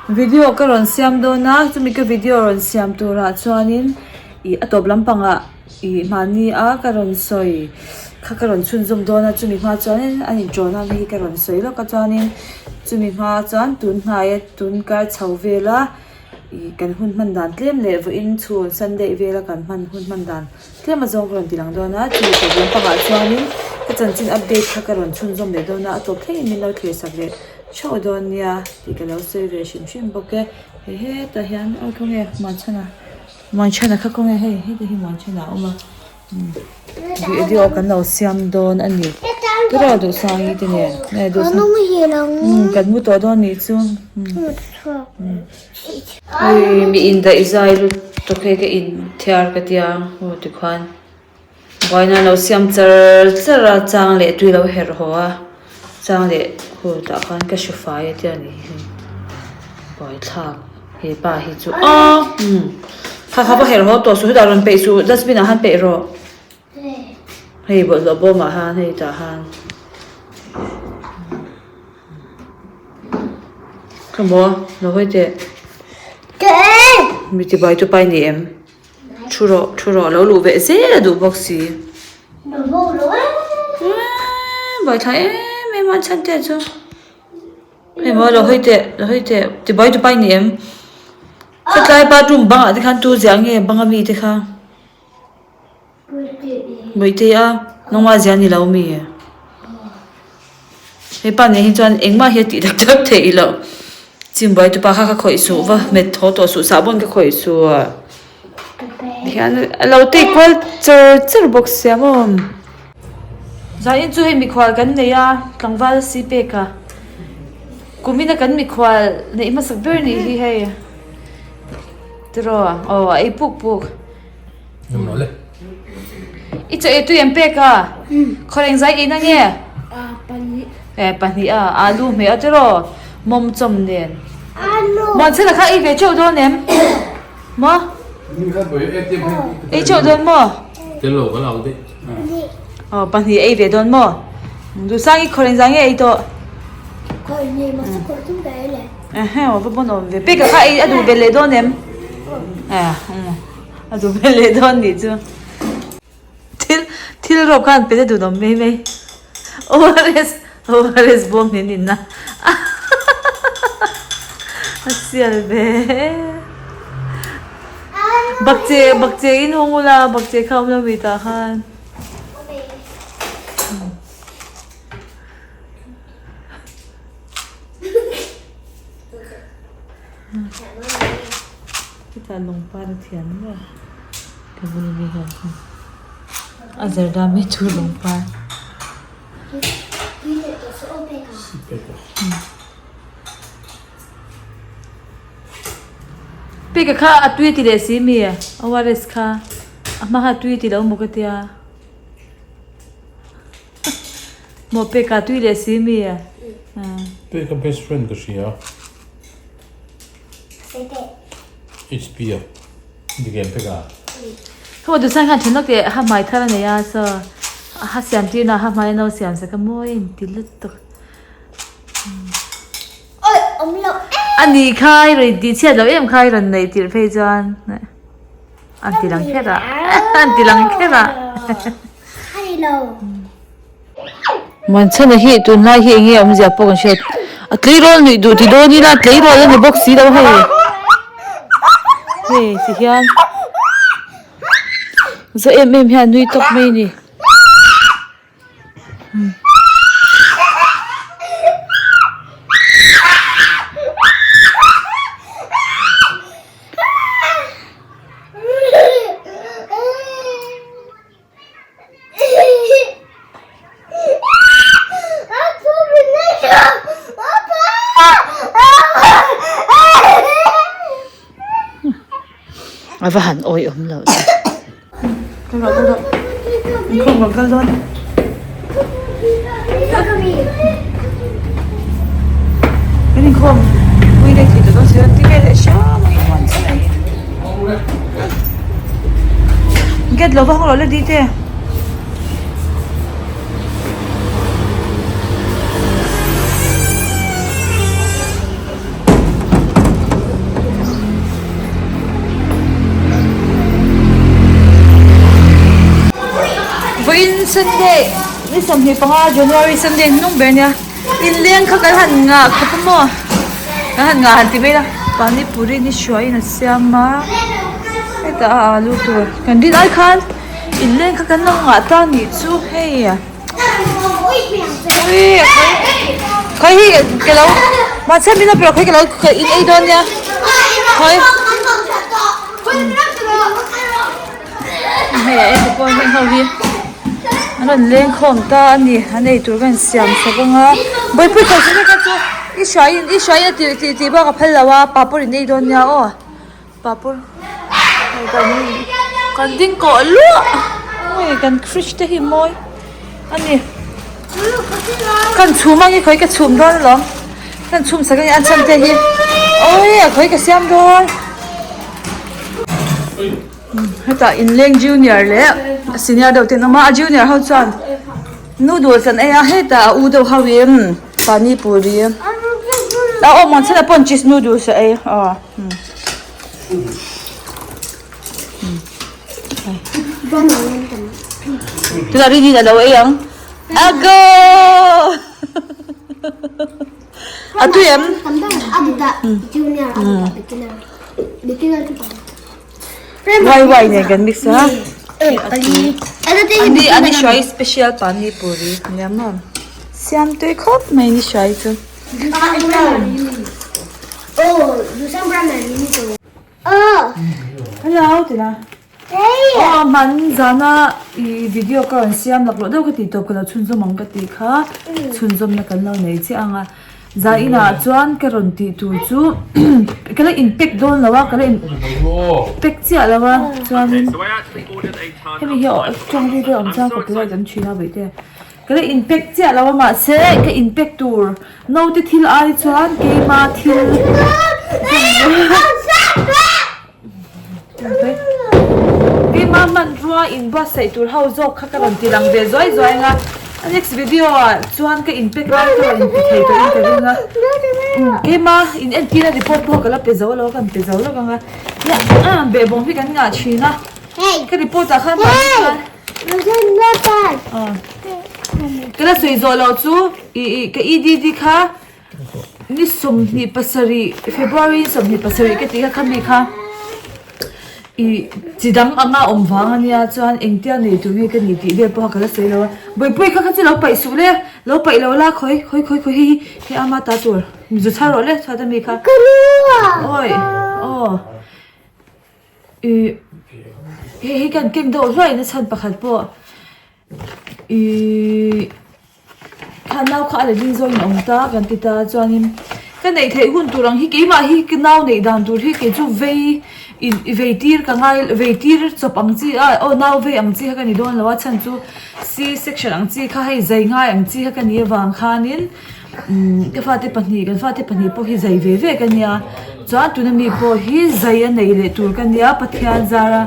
Video ka rawn siam dawn a chumi ka video rawn siam turah chuanin ih a tawp lampangah ih mahni a ka rawn sawi kha ka rawn chhunzawm dawn a chumi hma chuanin a inṭawhna hi ka rawn sawi lawk a chuanin chumi hma chuan tun hnaia tun kar chho vela ih kan hun hman dan tlem leh vawiin chhun sunday vela kan hman hun hman dan tlem a zawng ka rawn ti lang dawn a chumi tawp lampangah chuanin ka chanchin update kha ka rawn chhunzawm leh dawn a a tawp thlengin min lo thlir sak leh theuh dawn nia tih ka lo sawi ve hrim hrim bawk e hei hetah hian aw khawnge Muanchhana Muanchhana kha khawnge hei heta hi Muanchhana a awm a video kan lo siam dawn a ni tiraw Duhsangi te nen nge Duhsang kan mu tawh dawn nih chu hei mi indaih zai lutuk hei ka inthiar ka tia aw tikhuan. Buaina lo siam char char a chang leh tui lo herh haw a chang leh khu tah khan ka hru fai a tia nih hi buaithlak he pa hi chu aw umm kha kha va herh haw tawh suh hetah rawn peih suh dustbin ah khan peih rawh hei bawlhhlawh bawm ah khan hei tah khan ka maw lo hawi teh mi tibuai chu pai ni em. Thu rawh thu rawh lo luh ve zel a duh bawk si. Buaithla em em a chhan te chu. Hei maw lo hawi teh lo hawi teh tibuai tu pai ni em. Khawtlai bathroom bangah te khan tu ziah nge banga mi te kha. Bawihte a nangmah ziah ni lo mi. He pa nen hi chuan engmah hi a tih tak tak theih loh. Chimbuai tupa kha ka khawih suh va hmet thaw tawh suh sahbawn ka khawih suh a. Tihian a lo tei kual char char bawk sia maw. Zanin chu hei mikhual kan nei a tlangval si pek a. Kumina kan mikhual neih hmasak ber nih hi hei. Tiraw aw a ei puk puk. I chaw ei tui an pek a? Khawreng zai ei na nge? E pahnih a, alu hmeh a tiraw mawm chawm nen. Muanchhela kha ei ve teuh dawn em? Maw? Ei teuh dawn maw? Aw pahnih ei ve dawn maw? Duhsangi khawreng zai nge ei tawh? Ehe aw va pawn awm ve. Peka kha ei a duh belh leh dawn em? A duh vel leh dawn nih chu. Thil thil rawp khan pe te duh awm mai mai. ORS ORS bawm min in a. A sial ve. Bakche bakche in hawng ula bakche kha awm lo mi tah khan. Hetah lungpar a thiam ber ka bul ami hian a zarda mai chu lungpar. Peka kha a tui ti leh si mi ORS kha a hma kha a tui ti lo maw ka tia. Maw peka tui leh si mi a. Peka best friend ka hria. HP a ni game peka. Khaw du san khan thin lawk teh ha hmai thar a nei a so ha siam tir na ha hmai a no siam sak a mawi in ti lutuk. A ni kha i rawn tih chhiat loh em kha i rawn neih tirh phei chuan an ti lang kher a an ti lang kher a. Muanchhana hi tunlai hi enge awmzia pawh kan hriat a tleirawl nuih duh ti dawn ila tleirawl a ni bawk si lo hei hei ti hian za em em hian a nui tawp mai a ni. A va han awi awm loh chu. Kal rawh kal rawh. Inkhawm rawh kal dawn. Kan inkhawm pui leh thei ta dawn si a ti vel leh hram a inhuan chiah mai. Gate lo va hawng rawh le dite. Sunday ni 25 January Sunday hnung ber nia inleng kha kan han ngah khawp a maw kan han ngah han ti mai la pani puri ni hruaiin a siam a hetah a alu tur kan rin ai khan inleng kha kan lo ngah ta nih chu hei ui khawi hi ka lo mahse min lo pe rawh khawi ka lo in ei dawn nia khawi. Hei a eng pawh heng ho hi an rawn leng khawm ta a ni an ei tur ka in siam chawp ang a buaipui kawr chu kha chu i hruaiin i hruaiin a tih tih tih bak a phal lo a papawr in ei dawn nia aw papawr hei kan kan ding kawh luah hei kan fridge te hi mawi a ni kan chhum ang i khawi ka chhum dawn alawm kan chhum sak a ni an chhan te hi awii a khawi ka siam dawn. Hetah inleng junior leh senior deuh te an awm a a junior ho chuan noodles an ei a hetah a u deuh ho in pani puri a awm ang chhan ah pawh cheese noodles a ei aw tunah rin in alo ei ang ago a tui em. Wai wai nen kan mix a ani ani hruai special pani puri nia maw siam tui khawp mai ni hruai chu. Hello tina aw hman zana i video ka rawn siam laklawh deuh ka tih tawp ka lo chhunzawm ang ka tih kha chhunzawmna kan lo nei chiah ang a. Zainah chuan ka rawn tih tur chu ka la in pack dawn lo a ka la in pack chiah lo a chuanin hemi hi tawng ri vel awm chuan copyright an thin a vaih te ka la in pack chiah lo a mahse ka in pack tur naute thil ai chuan keima thil Keimah hmanrua in buatsaih tur ho zawk kha ka rawn ti lang ve zuai zuai ang a, a next video ah chuan ka in pack lai ka rawn inti thei tawh in ka ring a, keimah in entirna report pawh ka la pe zo lo a, ka pe zo lawk ang a, behbawm hi kan ngah thin a, ka report ah khan mahni chuan ka la sawi zawh loh chu ih ka EDD kha. Ni 27 February 27 ka tih kha khami kha ih chi dang anga awm vang ania chuan engtia nei tur nge ka ni tih vel pawh kha ka la sawi lo a buaipui kha kha chu lo paih suh le lo paih lo la khawi khawi khawi khawi hei hi hei ama ta tur zu chhar rawh le chhuat ami kha awi aw ih hei hi kan keng deuh hluai na chhan pakhat pawh ih. Kha nau kha a la ding zawngin a awm ta kan ti ta chuanin ka neih theih hun tur ang hi keimah hi ka nau neih dan tur hi kei chu vei in vei tir ka ngai vei tir chawp ang chi a aw nau vei ang chi kha ka ni dawn lo a chhan chu C section ang chi kha hei zai ngai ang chi kha ka nih avang khanin umm ka fate pahnih kan fate pahnih pawh hi zai ve ve ka nia chuan tuna mi pawh hi zai a neih leh tur ka nia Pathian zara.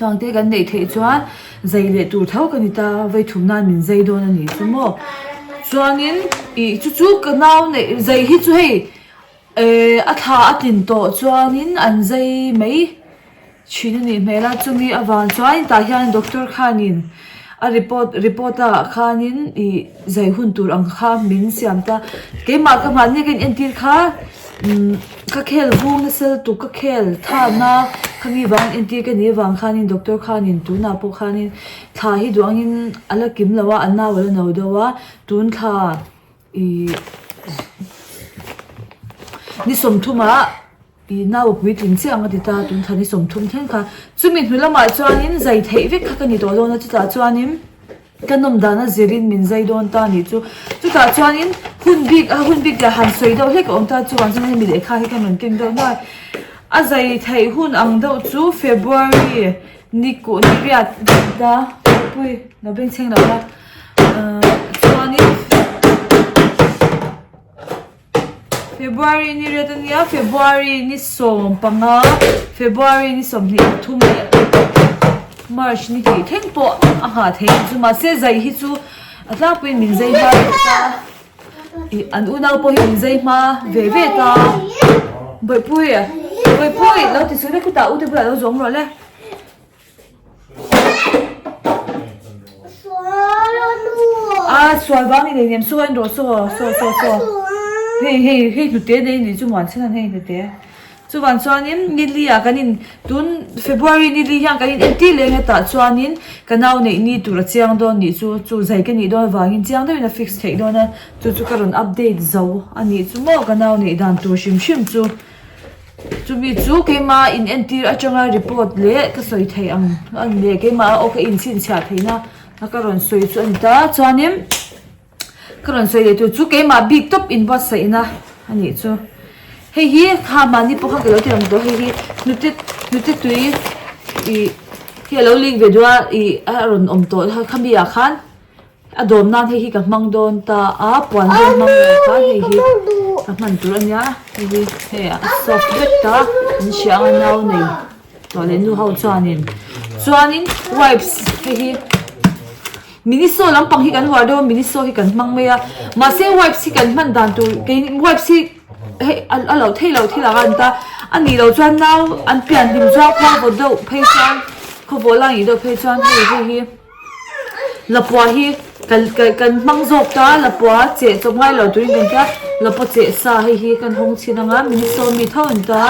Tangte kan neih theih chuan zai leh tur tho ka ni ta, vei thum nan min zai dawn a ni chu maw. Chuanin ih chu chu ka nau neih zai hi chu hei eh a thla a tlin tawh chuanin an zai mai thin a nih hmel a, chumi avang chuan tah hian doctor khanin a report report ah khanin ih zai hun tur ang kha min siam ta, keimah ka mahni ka inentir kha umm ka khel vung nasa lutuk ka khel thana khami vang entir ka nih avang khanin doctor khanin tunah pawh khanin thla hi duh angin a la kim lo a a nau a la no deuh a tun thla ih ni sawmthumah. I nau a puitling chiah ang a ti ta, tun thla ni 30 thleng kha. Chumi hnu lamah chuanin zai theih vek kha ka ni tawh dawn a, chutah chuanin ka nawm dana zirin min zai dawn ta a nih chu. Chutah chuanin hun bik a hun bik leh han sawi deuh hlek a awm ta chuvang chuan hemi lehkha hi ka rawn keng deuh nuai. A zai theih hun ang deuh chu February ni kuh ni riat ta pui lo bengchheng lo la chuanin. February ni riat a nia, February ni 15, February ni 23 leh March ni hnih thleng pawh a nghah theih ang chu mahse zai hi chu a tlangpuiin min zai hma leh ta ih an unau pawh hi min zai hma ve ve ta Bawihpui Bawihpui lo ti suh le khutah ute bulah lo zawng rawh le. sual vang ni lei nem saw en rawh saw saw saw saw hei hei hei hnute nei ni chu muan chhan an hei hnute chuvang chuanin nili ah kan in tun February nili hian kan in entir leh hetah chuanin ka nau neih ni tur a chiang dawn nih chu chu zai ka nih dawn avangin chiang deuhin a fix theih dawn a chu chu ka rawn update zo a nih chu maw ka nau neih dan tur hrim hrim chu. Chumi chu keimah in entir atanga report leh ka sawi theih ang a ni leh keimah a aw ka inchhinchhiah theihna a ka rawn sawi chu a ni ta chuanin ka rawn sawi leh tur chu keimah bik tawp inbuatsaihna a nih chu hei hi kha mahni pawh kha ka lo ti ang tawh hei hi hnute hnute tui ih hi a lo lik ve duh a ih a rawn awm tawh khami ah khan. A dawm nan hei hi ka hmang dawn ta a puan vel hmang lo khan hei hi ka hman tur a nia hei hi hei a soft vek ta an hria ang a nau nei tawh leh nu ho chuanin chuanin wipes hei hi miniso lampang hi kan uar deuh a miniso hi kan hmang mai a mahse wipes hi kan hman dan tur kei wipes hi hei a loh theih loh thil ang a ni ta a nih loh chuan nau an pian hlim chuan khua vawt deuh phei chuan khaw vawh lai nih deuh phei chuan hei hei hi. Lapua hi kan kan hmang zawk ta lapua cheh chawp ngai lo turin kan tia lapua cheh sa hei hi kan hawng chhin anga miniso mi tho an ta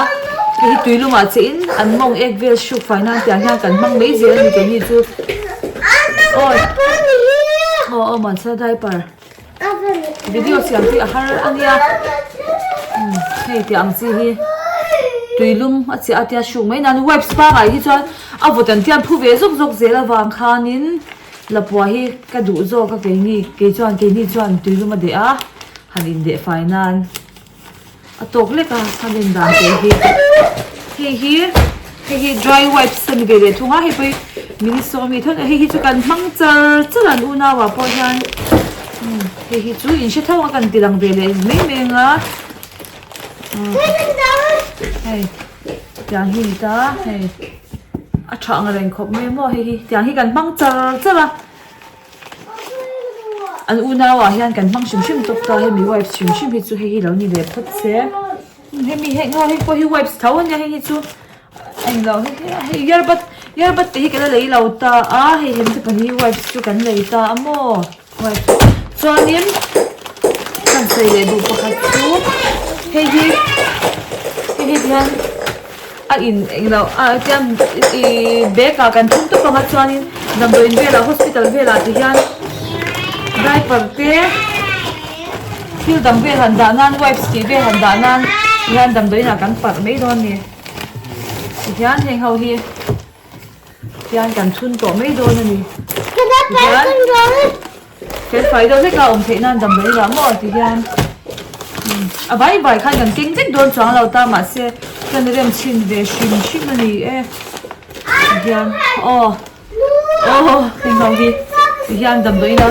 hei hi tui lumah cheh in an mawng ek vel hruk fai nan tiang hian kan hmang mai zel a ni keini chu awi aw aw mahse diaper. Video siam hi a har a nia hei tih ang chi hi tuilum a chiah a tia hruk mai nan wipes pangai hi chuan a vawt an tian phu ve zawk zawk zel avang khanin lapua hi ka duh zawk a keini kei chuan keini chuan tuilum a deh a han indeh fai nan. A tawk lek a a len dan te hi hei hi hei hi dry wipes a ni ve leh thung a hei pawh hi miniso ami tho hei hi chu kan hmang char char an unau ah pawh hian hei hi chu in hre tho ang a kan ti lang ve leh mai mai ang a hei tiang hi a ni ta hei a tha ang reng khawp mai maw hei hi tiang hi kan hmang char char a. An unau ah hian kan hmang hrim hrim tawp ta hemi wipes hrim hrim hi chu hei hi lo ni ve phawt se hemi hei ngaw hei pawh hi wipes tho ania hei hi chu englo hei hi hei earbud earbud te hi ka la lei lo ta a hei hem te pahnih hi wipes chu kan lei ta a maw wipes chuanin kan sawi leh duh pakhat chu hei hi hei hi tihian. A in englo ah chuan ihh bag ah kan thun tawp ang a chuanin damdawiin velah hospital velah ti hian diaper te thil dang vel han dah nan wipes tih vel han dah nan ti hian damdawiin ah kan parh mai dawn a ni tihian heng ho hi. Tihian kan chhun tawh mai dawn a ni. Tihian felfai deuh hlek a awm theih nan damdawi lah maw tihian a vai vai khan kan keng vek dawn chuang lo ta mahse kan rem chhin ve hrim hrim a ni e. Tihian aw aw heng ho hi tihian damdawi la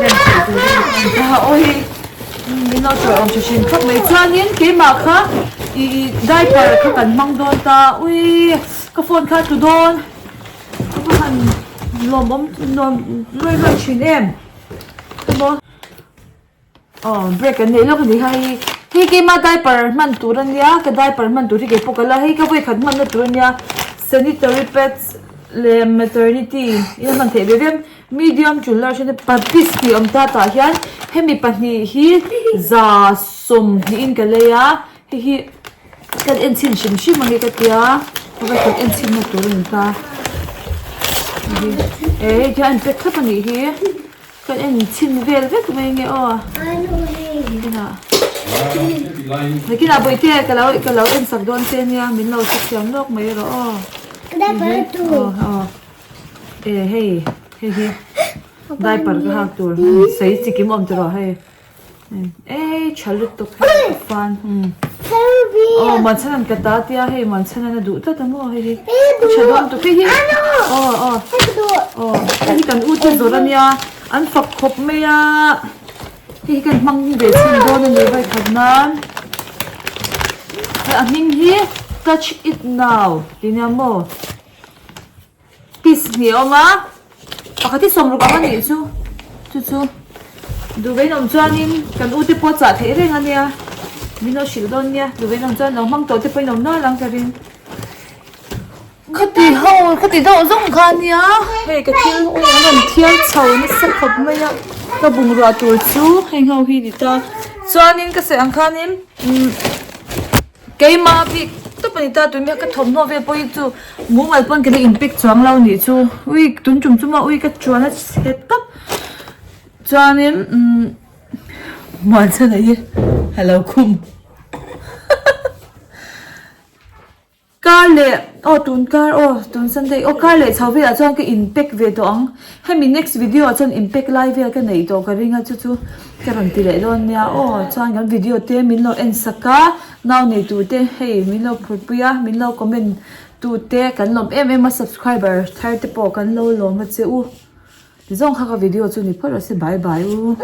rem theih tur a ni ta aw hei min lo chawrh awm tha hrim khawp mai chuanin keimah kha ih diaper kha kan hmang dawn ta ui. Ka phone kha tlu dawn ka va han lawmawm nuam luai luai thin em emaw aw break an neih lawk a ni kha hei hei keima diaper hman tur a nia ka diaper hman tur hi keipawh ka la hei ka vawikhat hmanna tur a nia sanitary pads leh maternity in a hman theih ve ve medium to large a nia piece tih a awm ta tah hian hemi pahnih hi za sawmhnihin ka lei a hei hi. Kan en chhin hrim hrim ang hi ka tia ka va kan en chhin na tur a ni ta e hei khian an pack thlap a nih hi kan en chhin vel vek mai nge aw nakinah nakinah bawihte ka lo ka lo en sak dawn che nia min lo hrethiam lawk mai rawh aw aw aw e hei hei hi diaper ka hak tur sei chikim awm tawh hei. Ei tha lutuk hei ka fan aw Muanchhanan ka ta tia hei Muanchhanan a duh tlat a maw hei hi a tha dawn tuk hei hi aw aw aw hei hi kan u te zawrh a nia an fak khawp mai a hei hi kan hmang ve chhin dawn a ni vawikhat nan hei a hming hi touch it now tih nia maw. Piece hnih a awm a, pakhat hi sawmruk ang a nih chu, chu chu duh vein awm chuanin kan ute pawh chah theih reng a nia, min lo hrilh dawn nia, duh vein awm chuan lo hmang tawh te pawhin awm nual ang ka ring. Khati ho khati deuh zawng kha ania hei ka thil aw an rawn thiar chho nasa khawp mai a ka bungrua tur chu heng ho hi ni ta chuanin ka sawi ang khanin umm keimah bik tawp a ni ta tun hian ka thawmhnaw vel pawh hi chu mumal pawn ka la in pack chuang lo nih chu ui tun tum chu maw ui ka chuan a chhe tawp chuanin umm muanchhana hi a lo khum. Kar leh aw tun kar aw tun Sunday aw kar leh chho velah chuan ka in pack ve tawh ang hemi next video ah chuan in pack lai vel ka neih tawh ka ring a chu chu ka rawn ti leh dawn nia aw chuan kan video te min lo en sak a nau nei tur te hei min lo phur pui a min lo comment tu te kan lawm em em a subscriber thar te pawh kan lo lawm a che u tizawng kha ka video chu ni phawt rawh se bye bye u.